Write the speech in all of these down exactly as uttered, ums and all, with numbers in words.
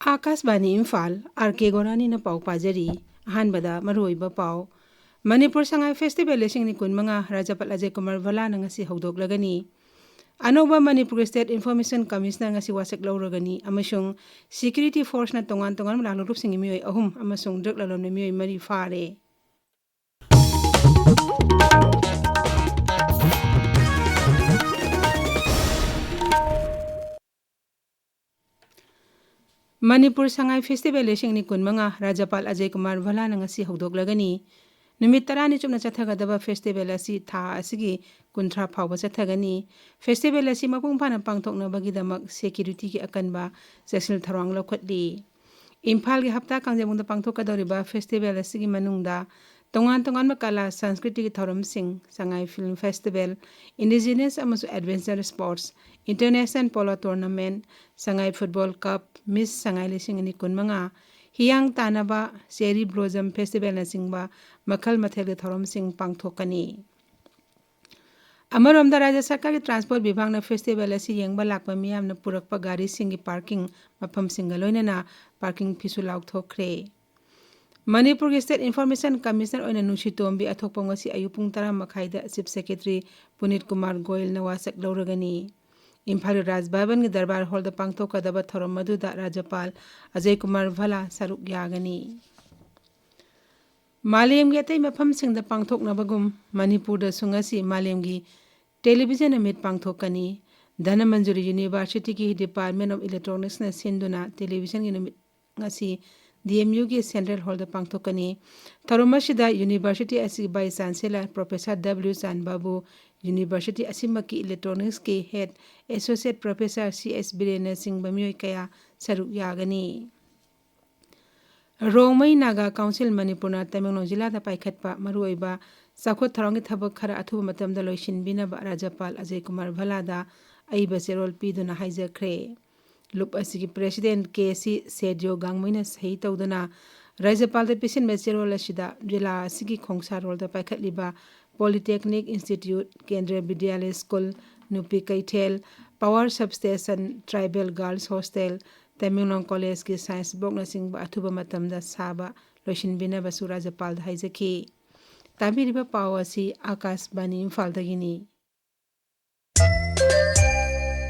ꯑꯥꯀꯥꯁꯕꯥꯅꯤ Imphal, R ꯀꯦ ꯒꯣꯔꯥꯅꯤꯅ ꯄꯥꯎ ꯄꯥꯖꯔꯤ꯫ ꯑꯍꯥꯟꯕꯗ ꯃꯔꯨꯑꯣꯏꯕ ꯄꯥꯎ꯫ ꯃꯅꯤꯄꯨꯔ ꯁꯉꯥꯏ ꯐꯦꯁꯇꯤꯚꯦꯜ ꯂꯤꯁꯤꯡ ꯑꯅꯤ ꯀꯨꯟꯃꯉꯥ ꯔꯥꯖ꯭ꯌꯄꯥꯜ ꯑꯖꯌ ꯀꯨꯃꯥꯔ ꯚꯜꯂꯥꯅ ꯉꯁꯤ ꯍꯧꯗꯣꯛꯂꯒꯅꯤ꯫ ꯑꯅꯧꯕ ꯃꯅꯤꯄꯨꯔꯒꯤ ꯁ꯭ꯇꯦꯠ ꯏꯟꯐꯣꯔꯃꯦꯁꯟ ꯀꯃꯤꯁꯅꯔ ꯉꯁꯤ ꯋꯥꯁꯛ ꯂꯧꯔꯒꯅꯤ ꯑꯃꯁꯨꯡ ꯁꯦꯀ꯭ꯌꯨꯔꯤꯇꯤ ꯐꯣꯔꯁꯅ ꯇꯣꯉꯥꯟ ꯇꯣꯉꯥꯟꯕ ꯂꯥꯜꯍꯧꯂꯨꯞꯁꯤꯡꯒꯤ ꯃꯤꯑꯣꯏ ꯑꯍꯨꯝ ꯑꯃꯁꯨꯡ ꯗ꯭ꯔꯒ ꯂꯂꯣꯟꯕ ꯃꯤꯑꯣꯏ ꯃꯔꯤ ꯐꯥꯔꯦ꯫ ꯃꯅꯤꯄꯨꯔ ꯁꯉꯥꯏ ꯐꯦꯁꯇꯤꯚꯦꯜ ꯂꯤꯁꯤꯡ ꯑꯅꯤ ꯀꯨꯟꯃꯉꯥ ꯔꯥꯖ꯭ꯌꯄꯥꯜ ꯑꯖꯌ ꯀꯨꯃꯥꯔ ꯚꯜꯂꯥꯅ ꯉꯁꯤ ꯍꯧꯗꯣꯛꯂꯒꯅꯤ꯫ ꯅꯨꯃꯤꯠ ꯇꯔꯥꯅꯤ ꯆꯨꯞꯅ ꯆꯠꯊꯒꯗꯕ ꯐꯦꯁꯇꯤꯚꯦꯜ ꯑꯁꯤ ꯊꯥ ꯑꯁꯤꯒꯤ ꯀꯨꯟꯊ꯭ꯔꯥ ꯐꯥꯎꯕ ꯆꯠꯊꯒꯅꯤ꯫ ꯐꯦꯁꯇꯤꯚꯦꯜ ꯑꯁꯤ ꯃꯄꯨꯡ ꯐꯥꯅ ꯄꯥꯡꯊꯣꯛꯅꯕꯒꯤꯗꯃꯛ ꯁꯦꯀ꯭ꯌꯨꯔꯤꯇꯤꯒꯤ ꯑꯀꯟꯕ ꯆꯦꯛꯁꯤꯜ ꯊꯧꯔꯥꯡ ꯂꯧꯈꯠꯂꯤ꯫ ꯏꯝꯐꯥꯜꯒꯤ ꯍꯞꯇꯥ ꯀꯥꯡꯖꯩꯕꯨꯡꯗ ꯄꯥꯡꯊꯣꯛꯀꯗꯧꯔꯤꯕ ꯐꯦꯁꯇꯤꯚꯦꯜ ꯑꯁꯤꯒꯤ ꯃꯅꯨꯡꯗ ꯇꯣꯉꯥꯟ ꯇꯣꯉꯥꯟꯕ ꯀꯂꯥ ꯁꯪꯁꯀ꯭ꯔꯤꯇꯤꯒꯤ ꯊꯧꯔꯝꯁꯤꯡ, ꯁꯉꯥꯏ ꯐꯤꯜꯝ ꯐꯦꯁꯇꯤꯚꯦꯜ, ꯏꯟꯗꯤꯖꯤꯅꯁ ꯑꯃꯁꯨꯡ adventure sports, international polo tournament, Sangai football cup, miss Sangai ꯂꯤꯁꯤꯡ ꯑꯅꯤ ꯀꯨꯟꯃꯉꯥ, ꯍꯤꯌꯥꯡ ꯇꯥꯟꯅꯕ, ꯆꯦꯔꯤ ꯕ꯭ꯂꯣꯖꯝ ꯐꯦꯁꯇꯤꯚꯦꯜꯅꯆꯤꯡꯕ ꯃꯈꯜ ꯃꯊꯦꯜꯒꯤ ꯊꯧꯔꯝꯁꯤꯡ ꯄꯥꯡꯊꯣꯛꯀꯅꯤ꯫ ꯑꯃꯔꯣꯝꯗ, ꯔꯥꯖ꯭ꯌ ꯁꯔꯀꯥꯔꯒꯤ ꯇ꯭ꯔꯥꯟꯁꯄꯣꯔꯠ ꯕꯤꯚꯥꯒꯅ ꯐꯦꯁꯇꯤꯚꯦꯜ ꯑꯁꯤ ꯌꯦꯡꯕ ꯂꯥꯛꯄ ꯃꯤꯌꯥꯝꯅ ꯄꯨꯔꯛꯄ ꯒꯥꯔꯤꯁꯤꯡꯒꯤ ꯄꯥꯔꯀꯤꯡ ꯃꯐꯝꯁꯤꯡꯒ ꯂꯣꯏꯅꯅ ꯄꯥꯔꯀꯤꯡ ꯐꯤꯁꯨ ꯂꯥꯎꯊꯣꯛꯈ꯭ꯔꯦ꯫ ꯃꯅꯤꯄꯨꯔꯒꯤ ꯁ꯭ꯇꯦꯠ ꯏꯟꯐꯣꯔꯃꯦꯁꯟ ꯀꯃꯤꯁꯅꯔ ꯑꯣꯏꯅ ꯅꯨꯡꯁꯤꯇꯣꯝꯕꯤ ꯑꯊꯣꯛꯄꯝ ꯉꯁꯤ ꯑꯌꯨꯛ ꯄꯨꯡ ꯇꯔꯥ ꯃꯈꯥꯏꯗ ꯆꯤꯐ ꯁꯦꯀ꯭ꯔꯦꯇꯔꯤ ꯄꯨꯅꯤꯠ ꯀꯨꯃꯥꯔ ꯒꯣꯌꯜꯅ ꯋꯥꯁꯛ ꯂꯧꯔꯒꯅꯤ꯫ ꯏꯝꯐꯥꯜꯒꯤ ꯔꯥꯖ ꯚꯕꯟꯒꯤ ꯗꯔꯕꯥꯔ ꯍꯣꯜꯗ ꯄꯥꯡꯊꯣꯛꯀꯗꯕ ꯊꯧꯔꯝ ꯑꯗꯨꯗ ꯔꯥꯖ꯭ꯌꯄꯥꯜ ꯑꯖꯌ ꯀꯨꯃꯥꯔ ꯚꯜꯂꯥ ꯁꯔꯨꯛ ꯌꯥꯒꯅꯤ꯫ ꯃꯥꯂꯦꯝꯒꯤ ꯑꯇꯩ ꯃꯐꯝꯁꯤꯡꯗ ꯄꯥꯡꯊꯣꯛꯅꯕꯒꯨꯝ ꯃꯅꯤꯄꯨꯔꯗꯁꯨ ꯉꯁꯤ ꯃꯥꯂꯦꯝꯒꯤ ꯇꯦꯂꯤꯚꯤꯖꯟ ꯅꯨꯃꯤꯠ ꯄꯥꯡꯊꯣꯛꯀꯅꯤ꯫ ꯙꯅꯃꯟꯖꯨꯔꯤ ꯌꯨꯅꯤꯚꯔꯁꯤꯇꯤꯒꯤ ꯗꯤꯄꯥꯔꯠꯃꯦꯟ ꯑꯣꯐ ꯏꯂꯦꯛꯇ꯭ꯔꯣꯅꯤꯛꯁꯅ ꯁꯤꯟꯗꯨꯅ ꯇꯦꯂꯤꯚꯤꯖꯟꯒꯤ ꯅꯨꯃꯤꯠ ꯉꯁꯤ ꯗꯤ ꯑꯦꯝ ꯌꯨꯒꯤ ꯁꯦꯟꯇ꯭ꯔꯦꯜ ꯍꯣꯜꯗ ꯄꯥꯡꯊꯣꯛꯀꯅꯤ꯫ ꯊꯧꯔꯝ ꯑꯁꯤꯗ ꯌꯨꯅꯤꯚꯔꯁꯤꯇꯤ ꯑꯁꯤꯒꯤ ꯚꯥꯏꯁ ꯆꯥꯟꯁꯦꯂꯔ ꯄ꯭ꯔꯣꯐꯦꯁꯔ ꯗꯕ꯭ꯂꯤꯎ ꯆꯥꯟ ꯕꯥꯕꯨ, ꯌꯨꯅꯤꯚꯔꯁꯤꯇꯤ ꯑꯁꯤꯃꯛꯀꯤ ꯏꯂꯦꯛꯇ꯭ꯔꯣꯅꯤꯛꯁꯀꯤ head associate professor C S ꯕꯤꯔꯦꯟꯅꯆꯤꯡꯕ ꯃꯤꯑꯣꯏ ꯀꯌꯥ ꯁꯔꯨꯛ ꯌꯥꯒꯅꯤ꯫ ꯔꯣꯡꯃꯩ ꯅꯥꯒꯥ ꯀꯥꯎꯟꯁꯤꯜ ꯃꯅꯤꯄꯨꯔꯅ ꯇꯃꯦꯡꯂꯣꯡ ꯖꯤꯂꯥꯗ ꯄꯥꯏꯈꯠꯄ ꯃꯔꯨꯑꯣꯏꯕ ꯆꯥꯎꯈꯠ ꯊꯧꯔꯥꯡꯒꯤ ꯊꯕꯛ ꯈꯔ ꯑꯊꯨꯕ ꯃꯇꯝꯗ ꯂꯣꯏꯁꯤꯟꯕꯤꯅꯕ ꯔꯥꯖ꯭ꯌꯄꯥꯜ ꯑꯖꯌ ꯀꯨꯃꯥꯔ ꯚꯜꯂꯥꯗ ꯑꯏꯕ ꯆꯦꯔꯣꯜ ꯄꯤꯗꯨꯅ ꯍꯥꯏꯖꯈ꯭ꯔꯦ꯫ ꯂꯨꯞ ꯑꯁꯤꯒꯤ ꯄ꯭ꯔꯦꯁꯤꯗꯦꯟꯠ ꯀꯦ ꯁꯤ ꯁꯦꯗ꯭ꯌꯣ ꯒꯥꯡꯃꯩꯅ ꯁꯍꯤ ꯇꯧꯗꯨꯅ ꯔꯥꯖ꯭ꯌꯄꯥꯜꯗ ꯄꯤꯁꯤꯟꯕ ꯆꯦꯔꯣꯜ ꯑꯁꯤꯗ ꯖꯤꯂꯥ ꯑꯁꯤꯒꯤ ꯈꯣꯡꯁꯥꯔꯣꯜꯗ ꯄꯥꯏꯈꯠꯂꯤꯕ polytechnic institute, Kendriya Vidyalaya school, ꯅꯨꯄꯤ ꯀꯩꯊꯦꯜ, power substation, tribal girls hostel, Tamenglong ꯀꯣꯂꯦꯖꯀꯤ ꯁꯥꯏꯟꯁ ꯕ꯭ꯂꯣꯛꯅꯆꯤꯡꯕ ꯑꯊꯨꯕ ꯃꯇꯝꯗ ꯁꯥꯕ ꯂꯣꯏꯁꯤꯟꯕꯤꯅꯕꯁꯨ ꯔꯥꯖ꯭ꯌꯄꯥꯜꯗ ꯍꯥꯏꯖꯈꯤ꯫ ꯇꯥꯕꯤꯔꯤꯕ ꯄꯥꯎ ꯑꯁꯤ ꯑꯥꯀꯥꯁꯕꯥꯅꯤ ꯏꯝꯐꯥꯜꯗꯒꯤꯅꯤ꯫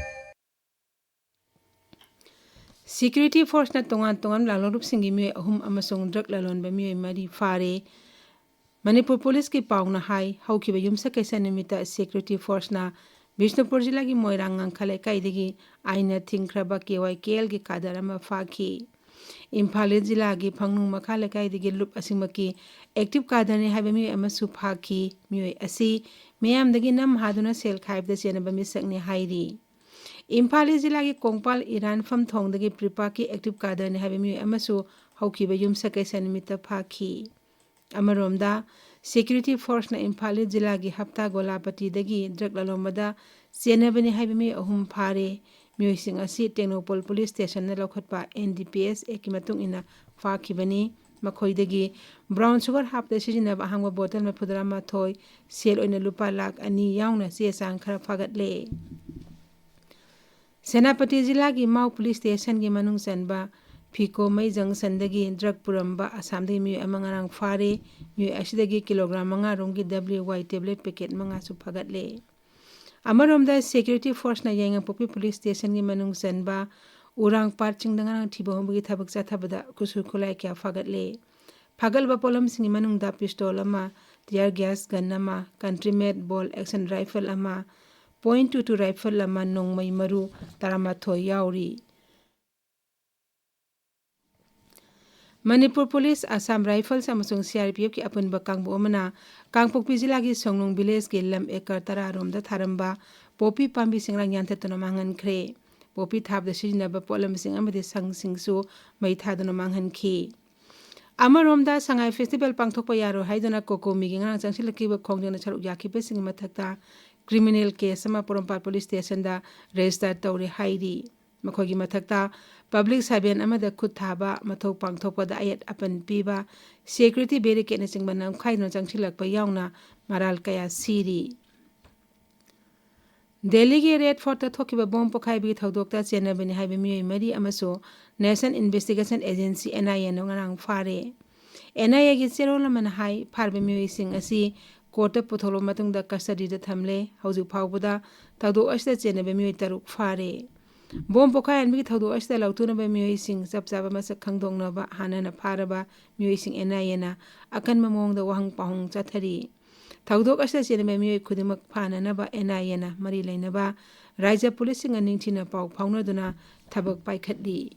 ꯁꯦꯀ꯭ꯌꯨꯔꯤꯇꯤ ꯐꯣꯔꯁꯅ ꯇꯣꯉꯥꯟ ꯇꯣꯉꯥꯟꯕ ꯂꯥꯜꯍꯧꯂꯨꯞꯁꯤꯡꯒꯤ ꯃꯤꯑꯣꯏ ꯑꯍꯨꯝ ꯑꯃꯁꯨꯡ ꯗ꯭ꯔꯒ ꯂꯂꯣꯟꯕ ꯃꯤꯑꯣꯏ ꯃꯔꯤ ꯐꯥꯔꯦ꯫ ꯃꯅꯤꯄꯨꯔ ꯄꯨꯂꯤꯁꯀꯤ ꯄꯥꯎꯅ ꯍꯥꯏ, ꯍꯧꯈꯤꯕ ꯌꯨꯝꯁꯀꯩꯁ ꯅꯨꯃꯤꯠꯇ ꯁꯦꯀ꯭ꯌꯨꯔꯤꯇꯤ ꯐꯣꯔꯁꯅ ꯕꯤꯁꯅꯨꯄꯨꯔ ꯖꯤꯂꯥꯒꯤ ꯃꯣꯏꯔꯥꯡ ꯉꯥꯡꯈ ꯂꯩꯀꯥꯏꯗꯒꯤ ꯑꯥꯏꯟꯅ ꯊꯤꯡꯈ꯭ꯔꯕ ꯀꯦ ꯋꯥꯏ ꯀꯦ ꯑꯦꯜꯒꯤ ꯀꯥꯗꯔ ꯑꯃ ꯐꯥꯈꯤ꯫ ꯏꯝꯐꯥꯜ ꯏꯁ ꯖꯤꯂꯥꯒꯤ ꯐꯪꯅꯨꯡ ꯃꯈꯥ ꯂꯩꯀꯥꯏꯗꯒꯤ ꯂꯨꯞ ꯑꯁꯤꯃꯛꯀꯤ ꯑꯦꯛꯇꯤꯚ ꯀꯥꯗꯔꯅꯤ ꯍꯥꯏꯕ ꯃꯤꯑꯣꯏ ꯑꯃꯁꯨ ꯐꯥꯈꯤ꯫ ꯃꯤꯑꯣꯏ ꯑꯁꯤ ꯃꯤꯌꯥꯝꯗꯒꯤ ꯅꯝ ꯍꯥꯗꯨꯅ ꯁꯦꯜ ꯈꯥꯏꯕꯗ ꯆꯦꯟꯅꯕ ꯃꯤꯁꯛꯅꯤ ꯍꯥꯏꯔꯤ꯫ ꯏꯝꯐꯥꯜ ꯏꯁ ꯖꯤꯂꯥꯒꯤ ꯀꯣꯡꯄꯥꯜ ꯏꯔꯥꯟꯐꯝ ꯊꯣꯡꯗꯒꯤ ꯄ꯭ꯔꯤꯄꯥꯛꯀꯤ ꯑꯦꯛꯇꯤꯚ ꯀꯥꯗꯔꯅꯤ ꯍꯥꯏꯕ ꯃꯤꯑꯣꯏ ꯑꯃꯁꯨ ꯍꯧꯈꯤꯕ ꯌꯨꯝꯁꯀꯩꯁ ꯅꯨꯃꯤꯠꯇ ꯐꯥꯈꯤ꯫ ꯑꯃꯔꯣꯝꯗ, ꯁꯦꯀ꯭ꯌꯨꯔꯤꯇꯤ ꯐꯣꯔꯁꯅ ꯏꯝꯐꯥꯜ ꯏꯁ ꯖꯤꯂꯥꯒꯤ ꯍꯞꯇꯥ ꯒꯣꯂꯥꯄꯇꯤꯗꯒꯤ ꯗ꯭ꯔꯒ ꯂꯂꯣꯟꯕꯗ ꯆꯦꯟꯅꯕꯅꯤ ꯍꯥꯏꯕ ꯃꯤꯑꯣꯏ ꯑꯍꯨꯝ ꯐꯥꯔꯦ꯫ ꯃꯤꯑꯣꯏꯁꯤꯡ ꯑꯁꯤ ꯇꯦꯡꯅꯧꯄꯜ ꯄꯨꯂꯤꯁ ꯁ꯭ꯇꯦꯁꯟꯅ ꯂꯧꯈꯠꯄ ꯑꯦꯟ ꯗꯤ ꯄꯤ ꯑꯦꯁ ꯑꯦꯛꯀꯤ ꯃꯇꯨꯡ ꯏꯟꯅ ꯐꯥꯈꯤꯕꯅꯤ꯫ ꯃꯈꯣꯏꯗꯒꯤ ꯕ꯭ꯔꯥꯎꯟ ꯁꯨꯒꯔ ꯍꯥꯞꯄꯗ ꯁꯤꯖꯤꯟꯅꯕ ꯑꯍꯥꯡꯕ ꯕꯣꯇꯜ ꯃꯔꯤꯐꯨꯇꯔꯥ ꯃꯥꯊꯣꯏ, ꯁꯦꯜ ꯑꯣꯏꯅ ꯂꯨꯄꯥ ꯂꯥꯈ ꯑꯅꯤ ꯌꯥꯎꯅ ꯆꯦ ꯆꯥꯡ ꯈꯔ ꯐꯥꯒꯠꯂꯦ꯫ ꯁꯦꯅꯥꯄꯇꯤ ꯖꯤꯂꯥꯒꯤ ꯃꯥꯎ ꯄꯨꯂꯤꯁ ꯁ꯭ꯇꯦꯁꯟꯒꯤ ꯃꯅꯨꯡ ꯆꯟꯕ ꯐꯤꯀꯣꯃꯩ ꯖꯪꯁꯟꯗꯒꯤ ꯗ꯭ꯔꯒ ꯄꯨꯔꯝꯕ ꯑꯁꯥꯝꯗꯒꯤ ꯃꯤꯑꯣꯏ ꯑꯃ ꯉꯔꯥꯡ ꯐꯥꯔꯦ꯫ ꯃꯤꯑꯣꯏ ꯑꯁꯤꯗꯒꯤ ꯀꯤꯂꯣꯒ꯭ꯔꯥꯝ ꯃꯉꯥ ꯔꯣꯝꯒꯤ ꯗꯕ꯭ꯂꯤꯌꯨ ꯋꯥꯏ ꯇꯦꯕ꯭ꯂꯦꯠ ꯄꯦꯀꯦꯠ ꯃꯉꯥꯁꯨ ꯐꯥꯒꯠꯂꯦ꯫ ꯑꯃꯔꯣꯝꯗ, ꯁꯦꯀ꯭ꯌꯨꯔꯤꯇꯤ ꯐꯣꯔꯁꯅ ꯌꯥꯏꯉꯪꯄꯣꯛꯄꯤ ꯄꯨꯂꯤꯁ ꯁ꯭ꯇꯦꯁꯟꯒꯤ ꯃꯅꯨꯡ ꯆꯟꯕ ꯎꯔꯥꯡ ꯄꯥꯠ ꯆꯤꯡꯗ ꯉꯔꯥꯡ ꯊꯤꯕ ꯍꯨꯝꯕꯒꯤ ꯊꯕꯛ ꯆꯠꯊꯕꯗ ꯈꯨꯠꯁꯨ ꯈꯨꯠꯂꯥꯏ ꯀꯌꯥ ꯐꯥꯒꯠꯂꯦ꯫ ꯐꯥꯒꯠꯂꯕ ꯄꯣꯠꯂꯝꯁꯤꯡꯒꯤ ꯃꯅꯨꯡꯗ ꯄꯤꯁꯇꯣꯜ ꯑꯃ, ꯇꯤꯌꯥꯔ ꯒ꯭ꯌꯥꯁ ꯒꯟ ꯑꯃ, ꯀꯟꯇ꯭ꯔꯤ ꯃꯦꯗ ꯕꯣꯜ ꯑꯦꯛꯁꯟ ꯔꯥꯏꯐꯜ ꯑꯃ, ꯄꯣꯏꯟ ꯇꯨ ꯇꯨ ꯔꯥꯏꯐꯜ ꯑꯃ, ꯅꯣꯡꯃꯩ ꯃꯔꯨ ꯇꯔꯥꯃꯥꯊꯣꯏ ꯌꯥꯎꯔꯤ꯫ ꯃꯅꯤꯄꯨꯔ ꯄꯨꯂꯤꯁ, ꯑꯁꯥꯝ ꯔꯥꯏꯐꯜꯁ ꯑꯃꯁꯨꯡ ꯁꯤ ꯑꯥꯔ ꯄꯤ ꯑꯦꯐꯀꯤ ꯑꯄꯨꯟꯕ ꯀꯥꯡꯕꯨ ꯑꯃꯅ ꯀꯥꯡꯄꯣꯛꯄꯤ ꯖꯤꯂꯥꯒꯤ ꯁꯣꯡꯅꯨꯡ ꯚꯤꯂꯦꯖꯀꯤ ꯂꯝ ꯑꯦꯀꯔ ꯇꯔꯥ ꯔꯣꯝꯗ ꯊꯥꯔꯝꯕ ꯄꯣꯄꯤ ꯄꯥꯝꯕꯤ ꯁꯤꯡꯔꯥꯡ ꯌꯥꯟꯊꯠꯇꯨꯅ ꯃꯥꯡꯍꯟꯈ꯭ꯔꯦ꯫ ꯄꯣꯄꯤ ꯊꯥꯕꯗ ꯁꯤꯖꯤꯟꯅꯕ ꯄꯣꯠꯂꯝꯁꯤꯡ ꯑꯃꯗꯤ ꯁꯪꯁꯤꯡꯁꯨ ꯃꯩ ꯊꯥꯗꯨꯅ ꯃꯥꯡꯍꯟꯈꯤ꯫ ꯑꯃꯔꯣꯝꯗ, ꯁꯉꯥꯏ ꯐꯦꯁꯇꯤꯚꯦꯜ ꯄꯥꯡꯊꯣꯛꯄ ꯌꯥꯔꯣꯏ ꯍꯥꯏꯗꯨꯅ ꯀꯣꯀꯣꯃꯤꯒꯤ ꯉꯔꯥꯡ ꯆꯪꯁꯤꯜꯂꯛꯈꯤꯕ ꯈꯣꯡꯖꯪꯗ ꯁꯔꯨꯛ ꯌꯥꯈꯤꯕꯁꯤꯡꯒꯤ ꯃꯊꯛꯇ ꯀ꯭ꯔꯤꯃꯤꯅꯦꯜ ꯀꯦꯁ ꯑꯃ ꯄꯣꯔꯣꯝꯄꯥꯠ ꯄꯨꯂꯤꯁ ꯁ꯭ꯇꯦꯁꯟꯗ ꯔꯦꯖꯤꯁꯇꯔ ꯇꯧꯔꯦ ꯍꯥꯏꯔꯤ꯫ ꯃꯈꯣꯏꯒꯤ ꯃꯊꯛꯇ ꯄꯕ꯭ꯂꯤꯛ ꯁꯥꯔꯚꯦꯟ ꯑꯃꯗ ꯈꯨꯠ ꯊꯥꯕ, ꯃꯊꯧ ꯄꯥꯡꯊꯣꯛꯄꯗ ꯑꯌꯦꯠ ꯑꯄꯟ ꯄꯤꯕ, ꯁꯦꯀ꯭ꯌꯨꯔꯤꯇꯤ ꯕꯦꯔꯤꯀꯦꯗꯅꯆꯤꯡꯕ ꯅꯝꯈꯥꯏꯗꯨꯅ ꯆꯪꯁꯤꯜꯂꯛꯄ ꯌꯥꯎꯅ ꯃꯔꯥꯜ ꯀꯌꯥ ꯁꯤꯔꯤ꯫ ꯗꯦꯜꯂꯤꯒꯤ ꯔꯦꯗ ꯐꯣꯔꯠꯇ ꯊꯣꯛꯈꯤꯕ ꯕꯣꯝ ꯄꯣꯈꯥꯏꯕꯒꯤ ꯊꯧꯗꯣꯛꯇ ꯆꯦꯟꯅꯕꯅꯤ ꯍꯥꯏꯕ ꯃꯤꯑꯣꯏ ꯃꯔꯤ ꯑꯃꯁꯨ National Investigation Agency, NIA, ꯅ ꯉꯔꯥꯡ ꯐꯥꯔꯦ꯫ NIA ꯒꯤ ꯆꯦꯔꯣꯜ ꯑꯃꯅ ꯍꯥꯏ, ꯐꯥꯔꯕ ꯃꯤꯑꯣꯏꯁꯤꯡ ꯑꯁꯤ ꯀꯣꯔꯠꯇ ꯄꯨꯊꯣꯛꯂꯕ ꯃꯇꯨꯡꯗ ꯀꯁꯇꯗꯤꯗ ꯊꯝꯂꯦ꯫ ꯍꯧꯖꯤꯛ ꯐꯥꯎꯕꯗ ꯊꯧꯗꯣꯛ ꯑꯁꯤꯗ ꯆꯦꯟꯅꯕ ꯃꯤꯑꯣꯏ ꯇꯔꯨꯛ ꯐꯥꯔꯦ꯫ ꯕꯣꯝ ꯄꯣꯈꯥꯏꯍꯟꯕꯒꯤ ꯊꯧꯗꯣꯛ ꯑꯁꯤꯗ ꯂꯧꯇꯨꯅꯕ ꯃꯤꯑꯣꯏꯁꯤꯡ ꯆꯞ ꯆꯥꯕ ꯃꯁꯛ ꯈꯪꯗꯣꯛꯅꯕ ꯍꯥꯟꯅꯅ ꯐꯥꯔꯕ ꯃꯤꯑꯣꯏꯁꯤꯡ NIA ꯅ ꯑꯀꯟꯕ ꯃꯑꯣꯡꯗ ꯋꯥꯍꯪ ꯄꯥꯎꯍꯪ ꯆꯠꯊꯔꯤ꯫ ꯊꯧꯗꯣꯛ ꯑꯁꯤꯗ ꯆꯦꯟꯅꯕ ꯃꯤꯑꯣꯏ ꯈꯨꯗꯤꯡꯃꯛ ꯐꯥꯅꯅꯕ NIA ꯅ ꯃꯔꯤ ꯂꯩꯅꯕ ꯔꯥꯖ꯭ꯌ ꯄꯨꯂꯤꯁꯁꯤꯡꯒ ꯅꯤꯡꯊꯤꯅ ꯄꯥꯎ ꯐꯥꯎꯅꯗꯨꯅ ꯊꯕꯛ ꯄꯥꯏꯈꯠꯂꯤ꯫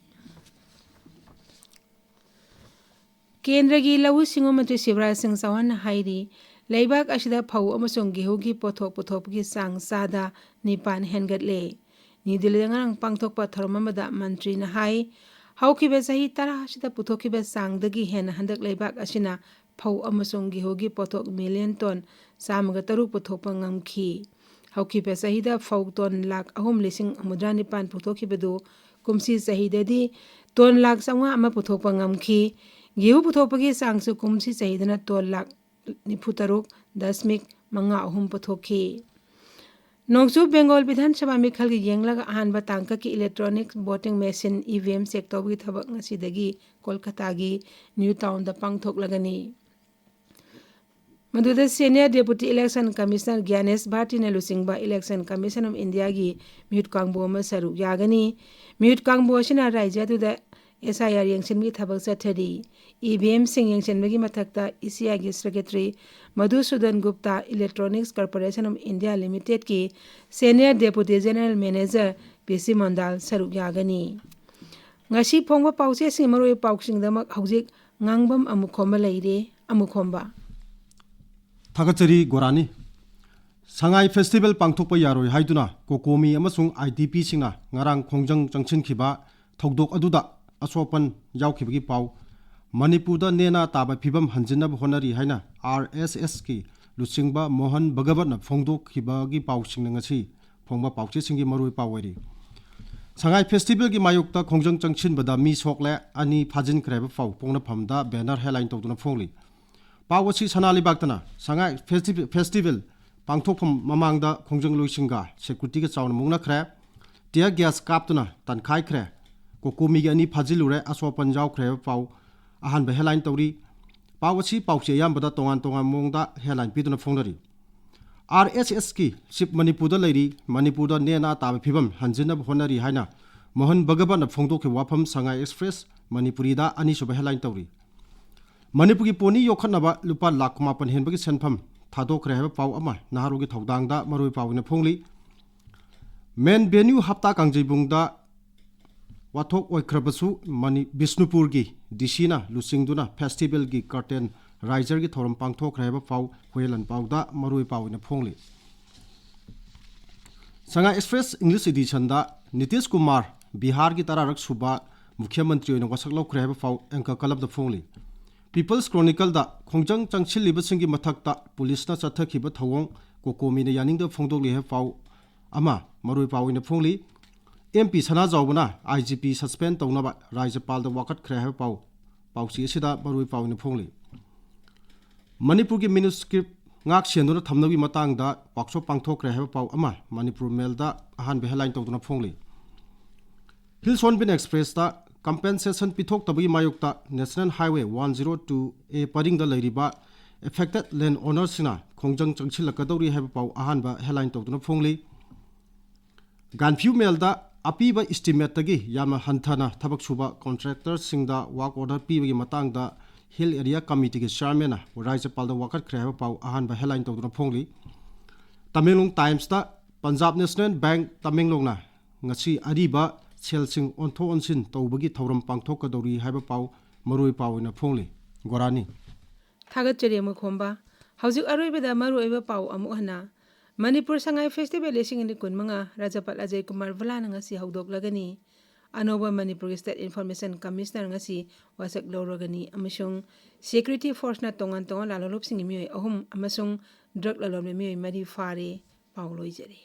ꯀꯦꯟꯗ꯭ꯔꯒꯤ ꯂꯧꯎ ꯁꯤꯡꯎ ꯃꯟꯇ꯭ꯔꯤ ꯁꯤꯕꯔꯥꯖ ꯁꯤꯡ ꯆꯧꯍꯥꯟꯅ ꯍꯥꯏꯔꯤ, ꯂꯩꯕꯥꯛ ꯑꯁꯤꯗ ꯐꯧ ꯑꯃꯁꯨꯡ ꯒꯦꯍꯨꯒꯤ ꯄꯣꯠꯊꯣꯛ ꯄꯨꯊꯣꯛꯄꯒꯤ ꯆꯥꯡ ꯆꯥꯗ ꯅꯤꯄꯥꯟ ꯍꯦꯟꯒꯠꯂꯦ꯫ ꯅ꯭ꯌꯨ ꯗꯤꯜꯂꯤꯗ ꯉꯔꯥꯡ ꯄꯥꯡꯊꯣꯛꯄ ꯊꯧꯔꯝ ꯑꯃꯗ ꯃꯟꯇ꯭ꯔꯤꯅ ꯍꯥꯏ, ꯍꯧꯈꯤꯕ ꯆꯍꯤ ꯇꯔꯥ ꯑꯁꯤꯗ ꯄꯨꯊꯣꯛꯈꯤꯕ ꯆꯥꯡꯗꯒꯤ ꯍꯦꯟꯅ ꯍꯟꯗꯛ ꯂꯩꯕꯥꯛ ꯑꯁꯤꯅ ꯐꯧ ꯑꯃꯁꯨꯡ ꯒꯦꯍꯨꯒꯤ ꯄꯣꯠꯊꯣꯛ ꯃꯤꯂꯤꯌꯟ ꯇꯣꯟ ꯆꯥꯝꯃꯒ ꯇꯔꯨꯛ ꯄꯨꯊꯣꯛꯄ ꯉꯝꯈꯤ꯫ ꯍꯧꯈꯤꯕ ꯆꯍꯤꯗ ꯐꯧ ꯇꯣꯟ ꯂꯥꯈ ꯑꯍꯨꯝ ꯂꯤꯁꯤꯡ ꯍꯨꯝꯐꯨꯇꯔꯥ ꯅꯤꯄꯥꯟ ꯄꯨꯊꯣꯛꯈꯤꯕꯗꯨ ꯀꯨꯝꯁꯤ ꯆꯍꯤꯗꯗꯤ ꯇꯣꯟ ꯂꯥꯈ ꯆꯥꯝꯃꯉꯥ ꯑꯃ ꯄꯨꯊꯣꯛꯄ ꯉꯝꯈꯤ꯫ ꯒꯦꯍꯨ ꯄꯨꯊꯣꯛꯄꯒꯤ ꯆꯥꯡꯁꯨ ꯀꯨꯝꯁꯤ ꯆꯍꯤꯗꯅ ꯇꯣꯟ ꯂꯥꯈ ꯅꯤꯐꯨ ꯇꯔꯨꯛ ꯗꯁꯃꯤꯛ ꯃꯉꯥ ꯑꯍꯨꯝ ꯄꯨꯊꯣꯛꯈꯤ꯫ ꯅꯣꯡꯆꯨꯞ ꯕꯦꯡꯒꯣꯜ ꯕꯤꯙꯥꯟ ꯁꯚꯥ ꯃꯤꯈꯜꯒꯤ ꯌꯦꯡꯂꯒ ꯑꯍꯥꯟꯕ ꯇꯥꯡꯀꯛꯀꯤ electronic voting machine, EVM, check ꯇꯧꯕꯒꯤ ꯊꯕꯛ ꯉꯁꯤꯗꯒꯤ ꯀꯣꯜꯀꯇꯥꯒꯤ ꯅ꯭ꯌꯨ ꯇꯥꯎꯟꯗ ꯄꯥꯡꯊꯣꯛꯂꯒꯅꯤ꯫ ꯃꯗꯨꯗ Senior Deputy Election Commissioner ꯒ꯭ꯌꯥꯅꯦꯁ ꯚꯥꯔꯇꯤꯅ ꯂꯨꯆꯤꯡꯕ Election Commission of India ꯒꯤ ꯃꯤꯍꯨꯠ ꯀꯥꯡꯕꯨ ꯑꯃ ꯁꯔꯨꯛ ꯌꯥꯒꯅꯤ꯫ ꯃꯤꯍꯨꯠ ꯀꯥꯡꯕꯨ ꯑꯁꯤꯅ ꯔꯥꯖ꯭ꯌ ꯑꯗꯨꯗ SIR ꯌꯦꯡꯁꯤꯟꯕꯒꯤ ꯊꯕꯛ ꯆꯠꯊꯔꯤ꯫ EVM ꯁꯤꯡ ꯌꯦꯡꯁꯤꯟꯕꯒꯤ ꯃꯊꯛꯇ ECI ꯒꯤ Secretary Madhusudan Gupta, Electronics Corporation of India Limited ꯀꯤ Senior Deputy General Manager ꯄꯤ ꯁꯤ ꯃꯣꯟꯗꯥꯜ ꯁꯔꯨꯛ ꯌꯥꯒꯅꯤ꯫ ꯉꯁꯤ ꯐꯣꯡꯕ ꯄꯥꯎꯆꯦꯁꯤꯡꯒꯤ ꯃꯔꯨꯑꯣꯏꯕ ꯄꯥꯎꯁꯤꯡꯗꯃꯛ ꯍꯧꯖꯤꯛ ꯉꯥꯡꯕꯝ ꯑꯃꯨꯛ ꯈꯣꯝꯕ ꯂꯩꯔꯦ꯫ ꯑꯃꯨꯛ ꯈꯣꯝꯕ꯫ ꯊꯥꯒꯠꯆꯔꯤ ꯒꯣꯔꯥꯅꯤ꯫ ꯁꯉꯥꯏ ꯐꯦꯁꯇꯤꯚꯦꯜ ꯄꯥꯡꯊꯣꯛꯄ ꯌꯥꯔꯣꯏ ꯍꯥꯏꯗꯨꯅ ꯀꯣꯀꯣꯃꯤ ꯑꯃꯁꯨꯡ IDP ꯁꯤꯡꯅ ꯉꯔꯥꯡ ꯈꯣꯡꯖꯪ ꯆꯪꯁꯤꯟꯈꯤꯕ ꯊꯧꯗꯣꯛ ꯑꯗꯨꯗ ꯑꯁꯣꯛ ꯑꯄꯟ ꯌꯥꯎꯈꯤꯕꯒꯤ ꯄꯥꯎ꯫ ꯃꯅꯤꯄꯨꯔꯗ ꯅꯦꯅꯥ ꯇꯥꯕ ꯐꯤꯕꯝ ꯍꯟꯖꯤꯟꯅꯕ ꯍꯣꯠꯅꯔꯤ ꯍꯥꯏꯅ RSS ꯀꯤ ꯂꯨꯆꯤꯡꯕ ꯃꯣꯍꯟ ꯚꯒꯋꯠꯅ ꯐꯣꯡꯗꯣꯛꯈꯤꯕꯒꯤ ꯄꯥꯎꯁꯤꯡꯅ ꯉꯁꯤ ꯐꯣꯡꯕ ꯄꯥꯎꯆꯦꯁꯤꯡꯒꯤ ꯃꯔꯨꯑꯣꯏꯕ ꯄꯥꯎ ꯑꯣꯏꯔꯤ꯫ ꯁꯉꯥꯏ ꯐꯦꯁꯇꯤꯚꯦꯜꯒꯤ ꯃꯥꯌꯣꯛꯇ ꯈꯣꯡꯖꯪ ꯆꯪꯁꯤꯟꯕꯗ ꯃꯤ ꯁꯣꯛꯂꯦ, ꯑꯅꯤ ꯐꯥꯖꯤꯟꯈ꯭ꯔꯦ ꯍꯥꯏꯕ ꯄꯥꯎ ꯄꯣꯛꯅꯐꯝꯗ banner headline ꯇꯧꯗꯨꯅ ꯐꯣꯡꯂꯤ꯫ ꯄꯥꯎ ꯑꯁꯤ ꯁꯅꯥ ꯂꯩꯕꯥꯛꯇꯅ ꯁꯉꯥꯏ ꯐꯦꯁꯇꯤꯚꯦꯜ ꯄꯥꯡꯊꯣꯛꯐꯝ ꯃꯃꯥꯡꯗ ꯈꯣꯡꯖꯪꯂꯣꯏꯁꯤꯡꯒ ꯁꯦꯀ꯭ꯌꯨꯔꯤꯇꯤꯒ ꯆꯥꯎꯅ ꯃꯨꯛꯅꯈ꯭ꯔꯦ꯫ Tier gas ꯀꯥꯞꯇꯨꯅ ꯇꯟꯈꯥꯏꯈ꯭ꯔꯦ꯫ ꯀꯣꯀꯣꯃꯤꯒꯤ ꯑꯅꯤ ꯐꯥꯖꯤꯜꯂꯨꯔꯦ, ꯑꯁꯣꯛ ꯑꯄꯟ ꯌꯥꯎꯈ꯭ꯔꯦ ꯍꯥꯏꯕ ꯄꯥꯎ ꯑꯍꯥꯟꯕ ꯍꯦꯗꯂꯥꯏꯟ ꯇꯧꯔꯤ꯫ ꯄꯥꯎ ꯑꯁꯤ ꯄꯥꯎꯆꯦ ꯑꯌꯥꯝꯕꯗ ꯇꯣꯉꯥꯟ ꯇꯣꯉꯥꯟꯕ ꯃꯑꯣꯡꯗ ꯍꯦꯗꯂꯥꯏꯟ ꯄꯤꯗꯨꯅ ꯐꯣꯡꯅꯔꯤ꯫ ꯑꯥꯔ ꯑꯦꯁ ꯑꯦꯁꯀꯤ ꯆꯤꯞ ꯃꯅꯤꯄꯨꯔꯗ ꯂꯩꯔꯤ, ꯃꯅꯤꯄꯨꯔꯗ ꯅꯦꯅꯥ ꯇꯥꯕ ꯐꯤꯕꯝ ꯍꯟꯖꯤꯟꯅꯕ ꯍꯣꯠꯅꯔꯤ ꯍꯥꯏꯅ ꯃꯣꯍꯟ ꯚꯒꯕꯠꯅ ꯐꯣꯡꯗꯣꯛꯈꯤꯕ ꯋꯥꯐꯝ ꯁꯉꯥꯏ ꯑꯦꯛꯁꯄ꯭ꯔꯦꯁ ꯃꯅꯤꯄꯨꯔꯤꯗ ꯑꯅꯤꯁꯨꯕ ꯍꯦꯗꯂꯥꯏꯟ ꯇꯧꯔꯤ꯫ ꯃꯅꯤꯄꯨꯔꯒꯤ ꯄꯣꯅꯤ ꯌꯣꯛꯈꯠꯅꯕ ꯂꯨꯄꯥ ꯂꯥꯈ ꯀꯨꯟꯃꯥꯄꯟ ꯍꯦꯟꯕꯒꯤ ꯁꯦꯟꯐꯝ ꯊꯥꯗꯣꯛꯈ꯭ꯔꯦ ꯍꯥꯏꯕ ꯄꯥꯎ ꯑꯃ ꯅꯍꯥꯔꯣꯜꯒꯤ ꯊꯧꯗꯥꯡꯗ ꯃꯔꯨꯑꯣꯏ ꯄꯥꯎ ꯑꯣꯏꯅ ꯐꯣꯡꯂꯤ꯫ ꯃꯦꯟ ꯚꯦꯅ꯭ꯌꯨ ꯍꯞꯇꯥ ꯀꯥꯡꯖꯩꯕꯨꯡꯗ ꯋꯥꯊꯣꯛ ꯑꯣꯏꯈ꯭ꯔꯕꯁꯨ ꯃꯅꯤ-, ꯕꯤꯁꯅꯨꯄꯨꯔꯒꯤ ꯗꯤ ꯁꯤꯅ ꯂꯨꯆꯤꯡꯗꯨꯅ ꯐꯦꯁꯇꯤꯚꯦꯜꯒꯤ ꯀꯔꯇꯦꯟ ꯔꯥꯏꯖꯔꯒꯤ ꯊꯧꯔꯝ ꯄꯥꯡꯊꯣꯛꯈ꯭ꯔꯦ ꯍꯥꯏꯕ ꯄꯥꯎ ꯍꯨꯌꯦꯟꯂꯥꯟ ꯄꯥꯎꯗ ꯃꯔꯨꯑꯣꯏ ꯄꯥꯎ ꯑꯣꯏꯅ ꯐꯣꯡꯂꯤ꯫ ꯁꯉꯥꯏ ꯑꯦꯛꯁꯄ꯭ꯔꯦꯁ ꯏꯪꯂꯤꯁ ꯏꯗꯤꯁꯟꯗ ꯅꯤꯇꯤꯁ ꯀꯨꯃꯥꯔ ꯕꯤꯍꯥꯔꯒꯤ ꯇꯔꯥꯔꯛ ꯁꯨꯕ ꯃꯨꯈ꯭ꯌ ꯃꯟꯇ꯭ꯔꯤ ꯑꯣꯏꯅ ꯋꯥꯁꯛ ꯂꯧꯈ꯭ꯔꯦ ꯍꯥꯏꯕ ꯄꯥꯎ ꯑꯦꯡꯀꯔ ꯀꯂꯝꯗ ꯐꯣꯡꯂꯤ꯫ ꯄꯤꯄꯜꯁ ꯀ꯭ꯔꯣꯅꯤꯀꯜꯗ ꯈꯣꯡꯖꯪ ꯆꯪꯁꯤꯜꯂꯤꯕꯁꯤꯡꯒꯤ ꯃꯊꯛꯇ ꯄꯨꯂꯤꯁꯅ ꯆꯠꯊꯈꯤꯕ ꯊꯧꯑꯣꯡ ꯀꯣꯀꯣꯃꯤꯅ ꯌꯥꯅꯤꯡꯗꯕ ꯐꯣꯡꯗꯣꯛꯂꯤ ꯍꯥꯏꯕ ꯄꯥꯎ ꯑꯃ ꯃꯔꯨꯑꯣꯏ ꯄꯥꯎ ꯑꯣꯏꯅ ꯐꯣꯡꯂꯤ꯫ ꯑꯦꯝ ꯄꯤ ꯁꯅꯥꯖꯥꯎꯕꯅ ꯑꯥꯏ ꯖꯤ ꯄꯤ ꯁꯁꯄꯦꯟ ꯇꯧꯅꯕ ꯔꯥꯖ꯭ꯌꯄꯥꯜꯗ ꯋꯥꯀꯠꯈ꯭ꯔꯦ ꯍꯥꯏꯕ ꯄꯥꯎ, ꯄꯥꯎꯆꯦ ꯑꯁꯤꯗ ꯃꯔꯨꯑꯣꯏ ꯄꯥꯎ ꯑꯣꯏꯅ ꯐꯣꯡꯂꯤ꯫ ꯃꯅꯤꯄꯨꯔꯒꯤ ꯃꯦꯅꯨꯁꯀ꯭ꯔꯤꯞ ꯉꯥꯛ ꯁꯦꯟꯗꯨꯅ ꯊꯝꯅꯕꯒꯤ ꯃꯇꯥꯡꯗ ꯋꯥꯛꯁꯣꯞ ꯄꯥꯡꯊꯣꯛꯈ꯭ꯔꯦ ꯍꯥꯏꯕ ꯄꯥꯎ ꯑꯃ ꯃꯅꯤꯄꯨꯔ ꯃꯦꯜꯗ ꯑꯍꯥꯟꯕ ꯍꯦꯗꯂꯥꯏꯟ ꯇꯧꯗꯨꯅ ꯐꯣꯡꯂꯤ꯫ ꯍꯤꯜꯁ ꯍꯣꯔꯟꯕꯤꯜ ꯑꯦꯛꯁꯄ꯭ꯔꯦꯁꯇ ꯀꯝꯄꯦꯟꯁꯦꯁꯟ ꯄꯤꯊꯣꯛꯇꯕꯒꯤ ꯃꯥꯌꯣꯛꯇ national highway one zero two A ꯄꯔꯤꯡꯗ ꯂꯩꯔꯤꯕ ꯑꯦꯐꯦꯛꯇꯦꯗ ꯂꯦꯟ ꯑꯣꯅꯔꯁꯤꯡꯅ ꯈꯣꯡꯖꯪ ꯆꯪꯁꯤꯜꯂꯛꯀꯗꯧꯔꯤ ꯍꯥꯏꯕ ꯄꯥꯎ ꯑꯍꯥꯟꯕ ꯍꯦꯗꯂꯥꯏꯟ ꯇꯧꯗꯨꯅ ꯐꯣꯡꯂꯤ꯫ ꯒꯥꯟꯐ꯭ꯌꯨ ꯃꯦꯜꯗ ꯑꯄꯤꯕ ꯏꯁꯇꯤꯃꯦꯠꯇꯒꯤ ꯌꯥꯝꯅ ꯍꯟꯊꯅ ꯊꯕꯛ ꯁꯨꯕ ꯀꯣꯟꯇ꯭ꯔꯦꯛꯇꯔꯁꯤꯡꯗ ꯋꯥꯔꯛ ꯑꯣꯔꯗꯔ ꯄꯤꯕꯒꯤ ꯃꯇꯥꯡꯗ ꯍꯤꯜ ꯑꯦꯔꯤꯌꯥ ꯀꯃꯤꯇꯤꯒꯤ ꯆꯤꯌꯥꯔꯃꯦꯟꯅ ꯔꯥꯖ꯭ꯌꯄꯥꯜꯗ ꯋꯥꯀꯠꯈ꯭ꯔꯦ ꯍꯥꯏꯕ ꯄꯥꯎ ꯑꯍꯥꯟꯕ ꯍꯦꯗꯂꯥꯏꯟ ꯇꯧꯗꯨꯅ ꯐꯣꯡꯂꯤ꯫ ꯇꯃꯦꯡꯂꯣꯡ ꯇꯥꯏꯝꯁꯇ ꯄꯟꯖꯥꯕ ꯅꯦꯁꯅꯦꯜ ꯕꯦꯡꯛ ꯇꯃꯦꯡꯂꯣꯡꯅ ꯉꯁꯤ ꯑꯔꯤꯕ ꯁꯦꯜꯁꯤꯡ ꯑꯣꯟꯊꯣꯛ ꯑꯣꯟꯁꯤꯟ ꯇꯧꯕꯒꯤ ꯊꯧꯔꯝ ꯄꯥꯡꯊꯣꯛꯀꯗꯧꯔꯤ ꯍꯥꯏꯕ ꯄꯥꯎ ꯃꯔꯨꯑꯣꯏ ꯄꯥꯎ ꯑꯣꯏꯅ ꯐꯣꯡꯂꯤ꯫ ꯒꯣꯔꯥꯅꯤ꯫ ꯊꯥꯒꯠꯆꯔꯤ ꯑꯃꯨꯈꯣꯝꯕ꯫ ꯍꯧꯖꯤꯛ ꯑꯔꯣꯏꯕꯗ ꯃꯔꯨꯑꯣꯏꯕ ꯄꯥꯎ ꯑꯃꯨꯛ ꯍꯟꯅ꯫ ꯃꯅꯤꯄꯨꯔ ꯁꯉꯥꯏ ꯐꯦꯁꯇꯤꯚꯦꯜ ꯂꯤꯁꯤꯡ ꯑꯅꯤ ꯀꯨꯟꯃꯉꯥ ꯔꯥꯖ꯭ꯌꯄꯥꯜ ꯑꯖꯌ ꯀꯨꯃꯥꯔ ꯚꯜꯂꯥꯅ ꯉꯁꯤ ꯍꯧꯗꯣꯛꯂꯒꯅꯤ꯫ ꯑꯅꯧꯕ ꯃꯅꯤꯄꯨꯔꯒꯤ ꯁ꯭ꯇꯦꯠ ꯏꯟꯐꯣꯔꯃꯦꯁꯟ ꯀꯃꯤꯁꯅꯔ ꯉꯁꯤ ꯋꯥꯁꯛ ꯂꯧꯔꯒꯅꯤ ꯑꯃꯁꯨꯡ ꯁꯦꯀ꯭ꯌꯨꯔꯤꯇꯤ ꯐꯣꯔꯁꯅ ꯇꯣꯉꯥꯟ ꯇꯣꯉꯥꯟ ꯂꯥꯜꯍꯧꯂꯨꯞꯁꯤꯡꯒꯤ ꯃꯤꯑꯣꯏ ꯑꯍꯨꯝ ꯑꯃꯁꯨꯡ ꯗ꯭ꯔꯒ ꯂꯂꯣꯟꯕ ꯃꯤꯑꯣꯏ ꯃꯔꯤ ꯐꯥꯔꯦ꯫ ꯄꯥꯎ ꯂꯣꯏꯖꯔꯦ꯫